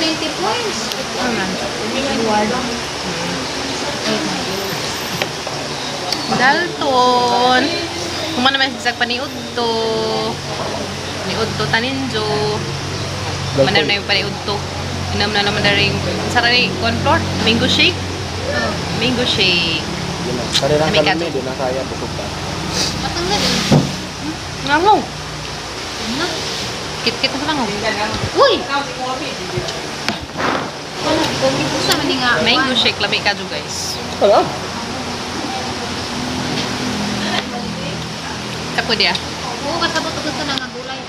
90 points. Ano man? Reward. Dalton. Kuma naman sa paniud to. Paniud to taninjo. Kuma na yung paniud to. Inam na naman na rin. Sarani, corn flour? Mango shake? Oh. Mango shake. Yun na. Pare lang May kami, kato. di na kaya, busog pa. Matanggal eh. Ngango. Na. Kit-kit na lang. Uy! Wala, gusto man nga. Mango shake lami kadyo, guys. Wala. Tapo dia. Oo, kasabot ko gusto na nga gulay.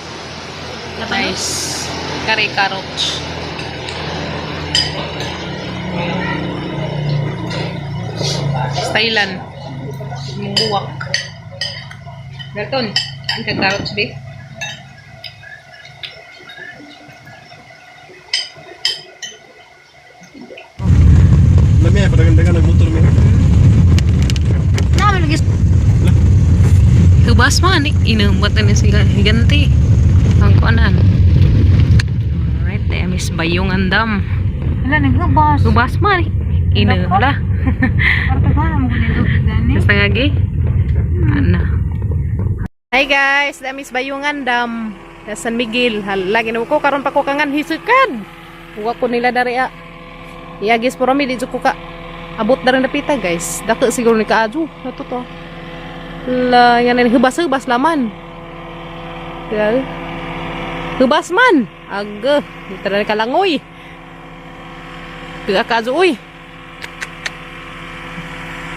Labanos. Nice. Kare carrots. Stylan. Mungbuwak. Dalton, ang ka carrots be? Lami ay, parang dagan nagmotor mi. Naman lagi. Hubas man, inumbat na sila higanti. Ang kuanan. Alright, the miss Bayong Andam. Wala naghubas. Hubas man, inumla. Parang ba mo gulay gani? Basta nga gi. Ana. Hi guys, the miss Bayungan Dam. Sa San Miguel. Hala, ginawa ko karon pa ko kangan hisukad. Uwa ko nila dari a. Iagis po rami, di ko ka. Abot na rin napita guys. Dako siguro ni kaadyo. Nato to. La, yan na hubas-hubas laman. Kaya, hubas man. Aga, dito na kalangoy. Kaya kaadyo, uy.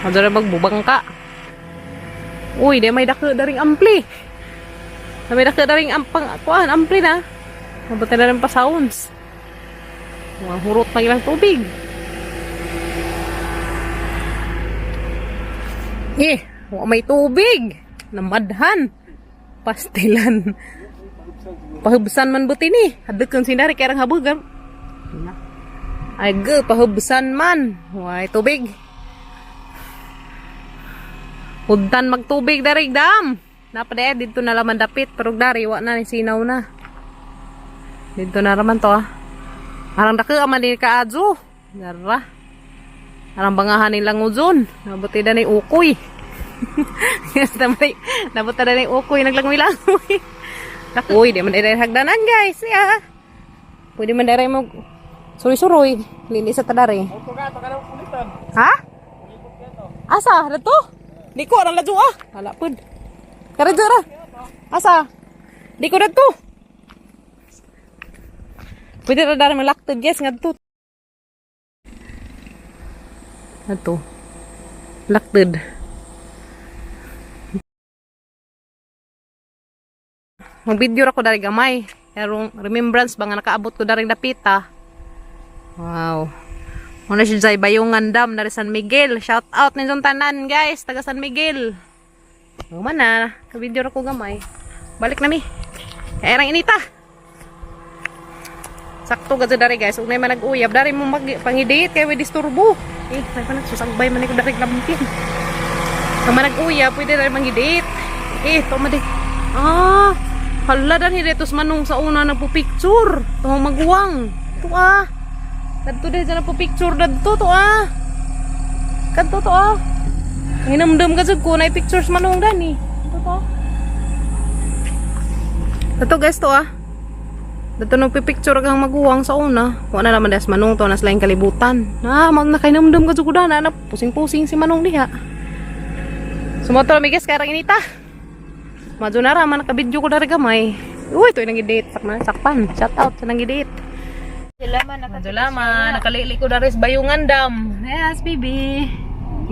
Ano na magbubang ka. Uy, di may dako daring ampli. Na may dako daring ampang kuan ampli na. Mabuti na rin pa sounds. Mga hurot na ilang tubig. Eh, wa may tubig. Namadhan. Pastilan. Pahubsan man buti ni. Hadlok sinari kay rang habugan. Ay, ge, pahubsan man. Way tubig. Hugtan magtubig dari dam. Napadaya dito na laman dapit pero dari wa na ni sinaw na. Dito na raman to ah. Arang dako man din kaadyo. Dara. Arang bangahan nilang uzon. Nabuti na ni ukoy. Nabuti na ni ukoy naglangoy-langoy. Uy, di man diri hagdanan guys. Yeah. Pwede man diri mo suroy-suroy. Lili sa tadari. Ha? Asa? Dato? Di ko ang ladyo ah. Hala pud. Karadyo ra. Asa? Di ko dato. Pwede ra dari malaktod guys ngadto. Ato. Laktod. Mag-video ra ko dari gamay. Pero remembrance ba nga nakaabot ko dari dapita. Wow. Muna siya sa Bayungan Dam na San Miguel. Shout out ninyong tanan guys, taga San Miguel. O man na, kabidyo ra ko gamay. Balik na mi. Kaya rang inita. Sakto gud dari guys, unay man nag-uyab dari mo mag pangidate kay we disturbo. Eh, may pa nagsusagbay man ko dari lampin. Sa man nag-uyab, pwede dari mangidate. Eh, to man di. Ah, hala dan hiretos manong sa una nagpo-picture. Tuhong maguwang. To ah. Kadto dahil sa nagpo-picture dadto to ah. Kadto to ah. Hinamdam ka jud ko na pictures manong dani. Kadto to. Kadto guys to ah. Dadto nagpi-picture kang maguwang sa una. Wa na naman das manong to nas laing kalibutan. Ah, mag nakahinamdam ka jud ko dana na pusing-pusing si manong diha. Sumoto mi guys karang inita. Madyo na raman nakabidyo ko dari gamay. Uy, ito yung nang-date. Sakman, sakpan. Shout out sa nang-date. Salamat. Medyo laman, nakalili ko dari sa Bayungan Dam. Yes, baby.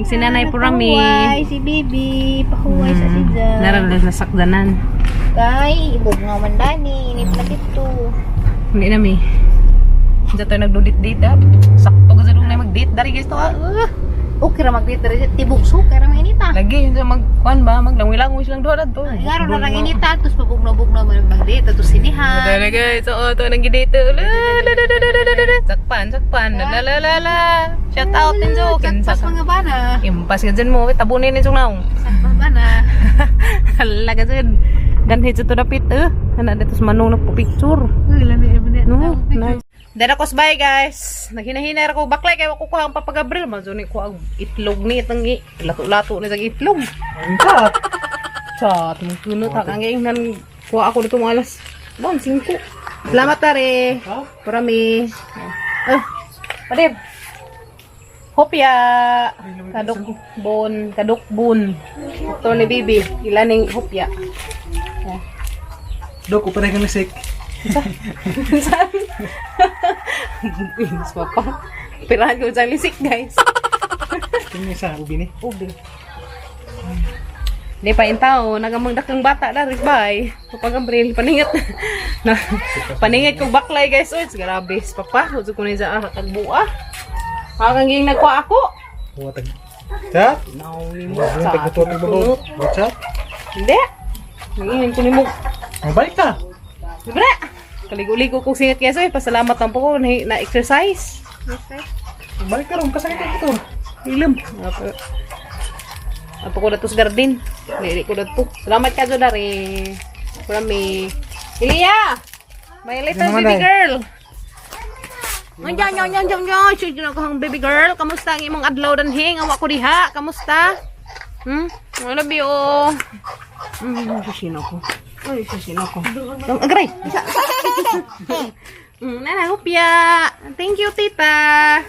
Yung sinanay po rami. Pahuway si baby, pahuway sa sidya. Naran na sakdanan. Kay ibog nga man dani, init na dito. Hindi na mi. Diyan tayo nagdudit-date ah. Sakto kasi nung na mag-date dari guys to ah. Okay ra mag-date diri tibok so kay ra mainita. Lagi yun mag kuan ba maglangoy-langoy silang duha to. Ngaro na lang inita tapos pabugno-bugno man mag-date tapos sinihan. Dali guys, oo, to nang date. La la la la la la la. Sakpan, sakpan. La la la la. Shout out ninyo. Sakpas mga bana. Impas ka dyan mo, tabunin ninyo naong. Sakpas bana. Hala ka dyan. Danhi dito dapit eh. Ana dito sa manong nagpo-picture. Uy, lami No, nice. Then ako bye, guys. Naghinahina ra ko baklay kay wa ko kuha ang Papa Gabriel. Mazuni ko ang itlog ni itong lato-lato ni sa itlog. Ang chat. Chat, mong kunot ha. Ang ingnan kuha ako nito mga alas 1, 5. Salamat tare. Parami. Ah, pader. Hopya. Kadukbon, kadukbon. Ito ni Bibi, ilaning hopya. Dok, uparay kang lisik. Saan? Pinis pa pa. Pirahan ko sa lisik, guys. Tingin sa ubi ni. Ubi. Hindi pa yung tao, nagamang dakang bata na, bye. Papa Gabriel, paningat. Na, paningat kong baklay, guys. Uy, grabe, papa. Huwag ko na sa tagbuа. Parang ging nagkuha ako. Huwag tag. Chat. No, ni mo. Huwag tag motor ni babaw. Chat. Hindi. Nangingin ko ni mo. Mabalik ta. Libre. Kaligo-ligo kong singat, guys. Uy, pasalamat lang po ko na exercise. Balik ka ron, kasakit ang motor. Ilam. Apo. Apo ko na to sa garden. Dili ko na to. Salamat ka, Jodari. Marami. Ilya! My little Ano baby man, ay? girl. Andiyan, yan, yan, yan, yan. Shoot na ko ang baby girl. Kamusta ang imong adlaw danhing? Awa ko diha. Kamusta? I love you. Sino ko? Ay, sino ko? Agray. Nana, hupya. Thank you, tita.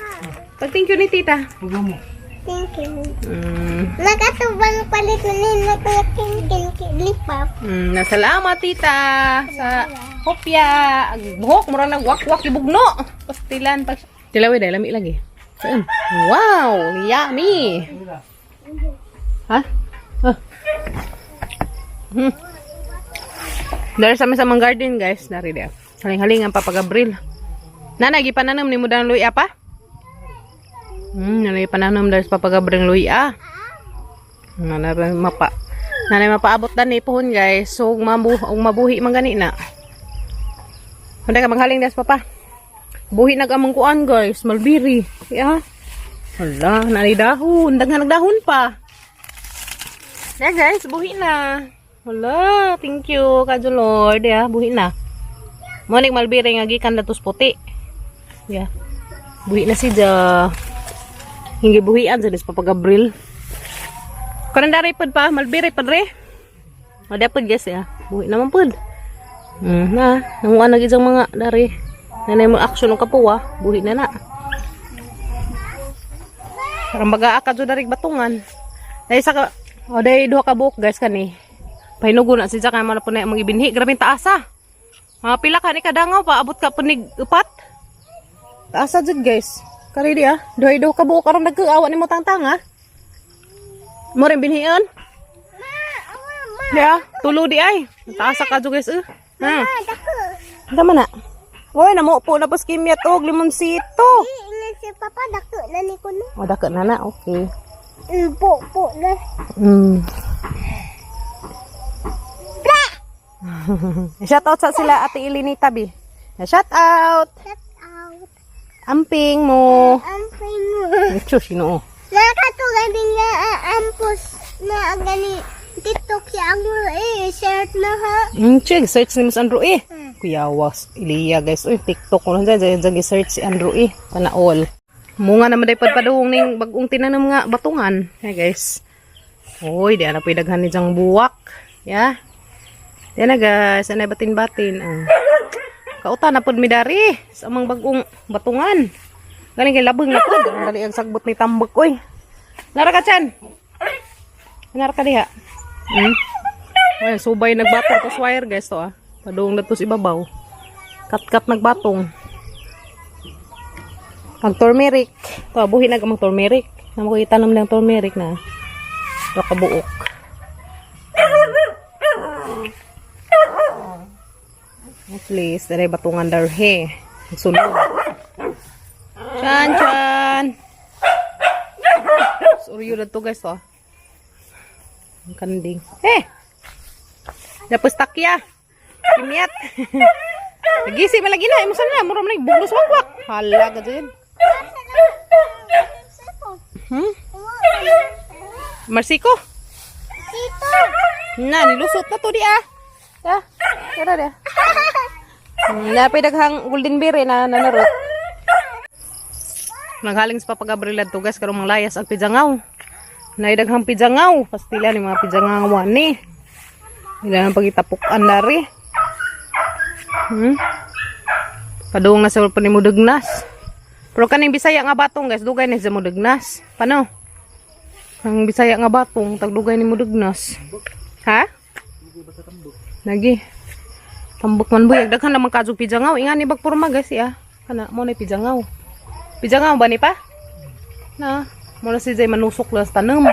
Pag thank you ni tita. Huwag mo. Thank you. Mm. Nakatubang palit ko ni naglaking lipap. Nasalamat tita sa hopya. Ang buhok mura nag wak-wak ibugno. Pastilan pag Tilawi dai lami lagi. Saan? Wow, yummy. Ha? Ah. Dari sa aming garden, guys, dari dia. Haling-haling ang Papa Gabriel. Nana, gipananom ni mo dan luya pa? Nanay pananom dari sa Papa Gabriel luya. Nanay mapa. Nanay mapaabot dan ni pohon, guys. So ug mabu ug mabuhi man gani na. Hunday ka maghaling des papa. Buhi nag among kuan, guys, malbiri. Ya. Hala, nanay dahon, daghan nagdahon pa. Yeah, guys, buhi na. Hala, thank you kadyo Lord, ya, buhi na. Mo ning malbiri nga gikan datos puti. Ya. Buhi na siya. Hingi buhian sa Papa Gabriel. Karon dari pud pa, malbiri pud re. Ada pud, guys, ya. Buhi naman pud. Na, nanguan na gid mga dari. Nanay mo action ng kapuwa, buhi na na. Parang baga ka jud dari batungan. Dahil sa ka, o dahil duha ka buok, guys, kani. Pahinugo na siya kay man po na mga ibinhi. Grabe taas ah. Mga pila ka ni kadangaw pa abot ka punig upat. Taas jud, guys. Kari di ah. Duha duha ka buok aron nagkaawa nimo tangtang ah. Mo rin binhian? Ya, tulo di ay. Taas ka jud, guys eh. Ha. Dako. Tama na. Oy, namo po na pas kimyat og limonsito. Ingat si Papa dako na ni ko no. O, dako na na. Okay. Po po na. Shout out sa sila Ate Ilinita bi. Shout out. Shout out. Amping mo. Amping mo. Ito sino? Nakatugan din nga ampos na gani TikTok si Anglo eh share na ha. Check search ni Miss Andrew eh. Kuya was Ilya, guys. Uy, TikTok ko lang dyan. Dyan search si Andrew eh. Pana all. Munga naman day padpadung ning bagong tinanom nga batungan. Hey, guys. Uy, di na po daghan ni diyang buwak. Ya. Di na, guys. Anay batin-batin. Oh. Kauta na pod mi dari sa amang bagong batungan. Galing kay labeng na pod. Ang dali ang sagbot ni tambak oy. Nara ka chan. Nara ka diha. Ay, subay nagbatong to wire, guys, to ah. Padung na to sa ibabaw. Kat-kat nagbatong. Ang turmeric. To, buhi na ang turmeric. Namo ko itanom ng turmeric na. Ito kabuok. At least, dali batungan darhe. Sunod. Chan, chan. Suryo na to, guys, oh. Ang kanding. Eh! Tapos takya. Kimyat. Nagisi man lagi na. Imo sana. Mura man lagi. Buglos wakwak. Hala ka dyan. Marsiko. Tito. Na, nilusot na to di ah. Ah, tara dia. Napay daghang golden berry na nanarot. Naghaling sa Papa Gabriel adto, guys, karong manglayas ang pijangaw. Nay daghang pijangaw, pastila ni mga pijangawan ni. Ila nang pagitapukan dari. Padung na sa pa ni Mudugnas. Pero kaning Bisaya nga batong, guys, dugay ni sa Mudugnas. Paano? Ang Bisaya nga batong, tagdugay ni Mudugnas. Ha? Lagi. Tambok man buyag daghan lamang kadtog pijangaw. Ingani bag porma, guys, ya. Kana mo na pijangaw. Pijangaw ba ni pa? Na, mo na si Zay manusok lang sa tanom.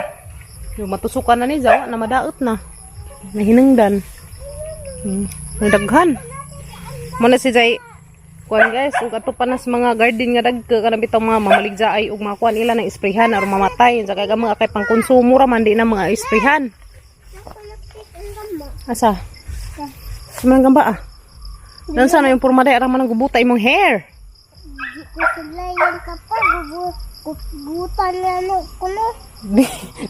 Yung matusukan na ni Zaw, na madaot na. Nahinungdan. May daghan. Mo na si Zay kuan, guys, ug ato pa nas mga garden nga dagko kanang bitaw mga mamaligja ay ug mga kuan ila nang isprayhan aron mamatay. Sa kay mga kay pangkonsumo ra man di na mga isprayhan. Asa? Sa mga gamba ah. Dan sana yung porma day ara man ang gubuta imong hair. Di ko sulayan ka pa. Gubutan na no ko no.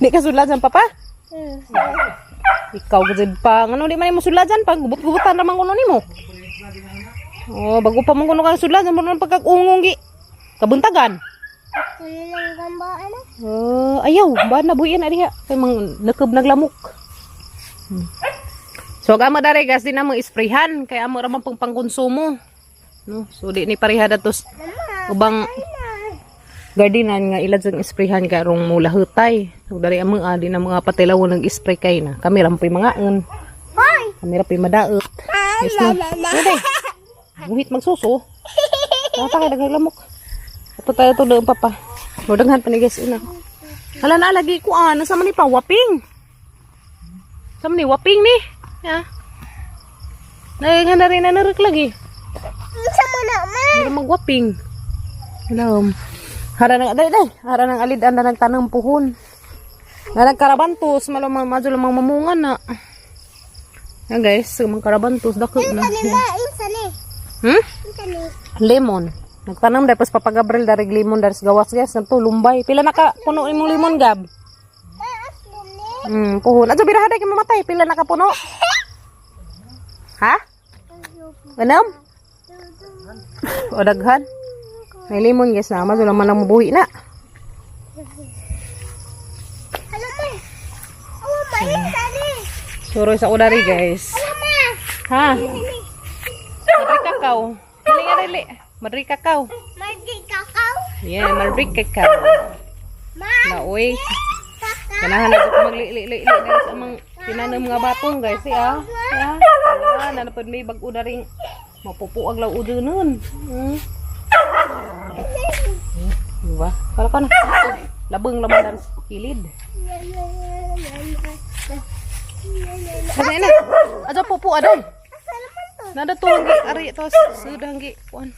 Di ka sulajan, papa? Ikaw gud pa. Ngano di man mo sulajan pa? Gubot-gubutan ra man kuno nimo. Oh, bago pa man kuno kang sulajan mo nang pagkag-ungong gi. Kabuntagan. Ito na lang gamba ano. Oh, ayaw, ba na buyan na diha kay mang nakab naglamok. So ang amo dare, guys, di na mo isprayhan kay amo ra man pang pangkonsumo. No, so di ni pareha datos ubang gardenan nga ilad sang isprayhan kay arong mulahutay. So dari ang mga di na mga patilaw nag spray kay na. Kami ra po'y mangaon. Hoy! Kami ra po'y madaot. Yes no. Ano day? Buhit magsuso. Tata kay daghang lamok. Ato tayo to doon, papa. Mudaghan pa ni, guys, ina. Hala na lagi ko ah, nasa man ni pa waping. Sa man ni waping ni. Ya. Naghan na rin na narik lagi. Unsa mo na ma? Hindi magwaping. Alam. Hara nang dai dai, hara nang alid anda nagtanong puhon. Na nagkarabantos, malama madyo lamang mamungan na. Yan, guys, mga karabantos dako na. Unsa ni ma? Unsa ni? Unsa ni? Lemon. Nagtanam dahil pas Papa Gabriel darig lemon daris gawas, guys. Nagto lumbay. Pila naka puno imong lemon, Gab? Taas mo ni. Puhon. Adyo biraha kay mamatay. Pila naka puno? Ha? Anam? O daghan. May lemon, guys, na madyo naman ang mabuhi na. Hala ma. Oh, ma unsa ni? Suroy sa udari, guys. Hala ma. Ha? Madri kakao. Dali nga dali. Madri kakao. Mardi kakao. Yeah, madri kakao. Ma. Naoy. Kakao. Ganahan na ko magli-li-li li sa amang tinanom nga batong, guys, eh, ah. Yeah. Ah, nanapod may bag-o na ring mapupuag law udo nun. Diba? Kala ka na. Labang laman dan sa kilid. Ano na? Ato pupu adon. Nada to hanggi ari to sudah hanggi kuan.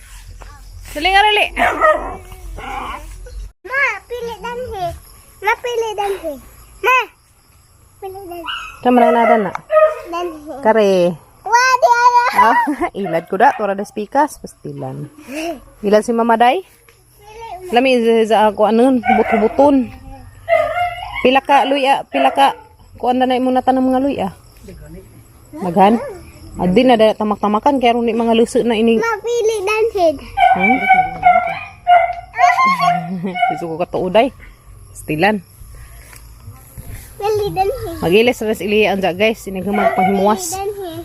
Dali nga dali. Ma, pili danhi. Ma, pili danhi. Ma. Pili danhi. Tama na nada na. Danhi. Kare. Wa di ala. Ah, ilad ko da tora das pikas pastilan. Ilad si Mama Day. Lami sa ako anon, hubot-huboton. Pila ka luya, pila ka kuan na na imo na tanong mga luya. Daghan. Adi na da tamak-tamakan kay ron ni mga luso na ini. Ma, pili danhi. Gusto ko katuoday. Pastilan. Pili danhi. Magilis ra sa ilian dya, guys, inighamag panghimuwas. Danhi.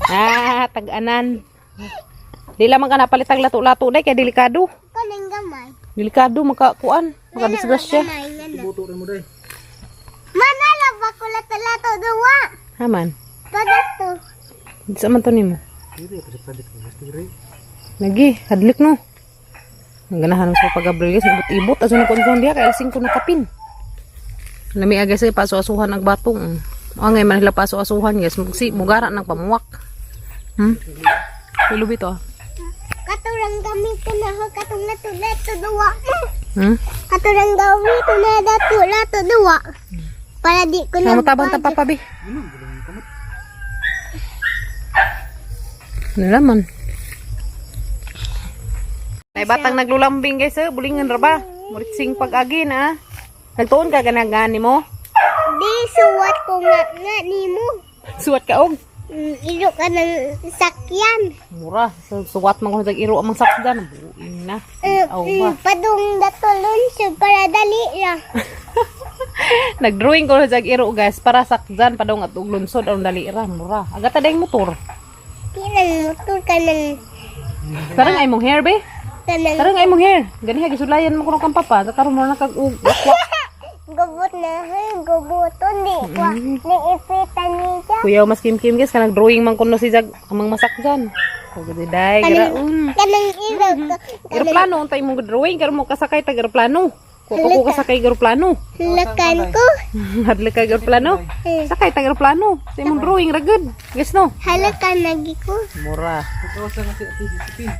Ah, tag-anan. Di lamang ka napalitag lato-lato day kay delikado. Kaning gamay. Delikado makakuan, makadisgrasya. Gamay nga na. Buto rin mo day. Manala ba ko lato-lato duwa? Haman. Padato. Sa man to nimo? Dili pasik-pasik ko gusto rin. Lagi, hadlik no. Ang ganahan mo sa pag-Gabriel, guys, ibot-ibot. Aso na kuan diha kay alas 5 na kapin. Lami agay sa paso-asuhan ang batong. Ang ngay man nila paso-asuhan, guys, mugsi mugara nang pamuwak. Pilubi to. Ah. Katurang gamitin na ho katong lato-lato duwa. Katurang gamitin na lato-lato duwa. Para di ko na Namo tabang ta papa bi. Ano naman? May batang naglulambing, guys, eh. Bulingan ra ba? Muritsing pag-agi na. Ah. Nagtuon ka ganagani mo? Di suwat ko nga nga nimo. Suwat ka og. Iro ka ng sakyan. Mura. So, suwat man ko sa iro amang sakdan. Buing na. Aw ba. Padung dato lunsod para dali ra. Nag-drawing ko sa iro, guys, para sakdan padong at ug lunsod ang dali ra, mura. Agata dayng motor. Di nang motor ka ng Tarang ay mong hair be. kanang Tarang ay mong hair. Ganiha gisulayan mo kuno kang papa. Karon mo na kag ug wakwak. Gubot na hay, gubuton di ko. Ni ipitan niya. Kuya mas kim-kim, guys, kanang drawing man kuno si Jag amang masakdan. Kog day giraon. Kanang iro ko. Eroplano untay mong drawing karon mo kasakay tag eroplano. Ko ko kasakay og eroplano. Lakan ko. Hadlok kag eroplano. Sakay tag eroplano. Sa imong drawing ra gud. Guys no. Halakan lagi ko. Mura. Ikaw sa nga si Ate Josephine.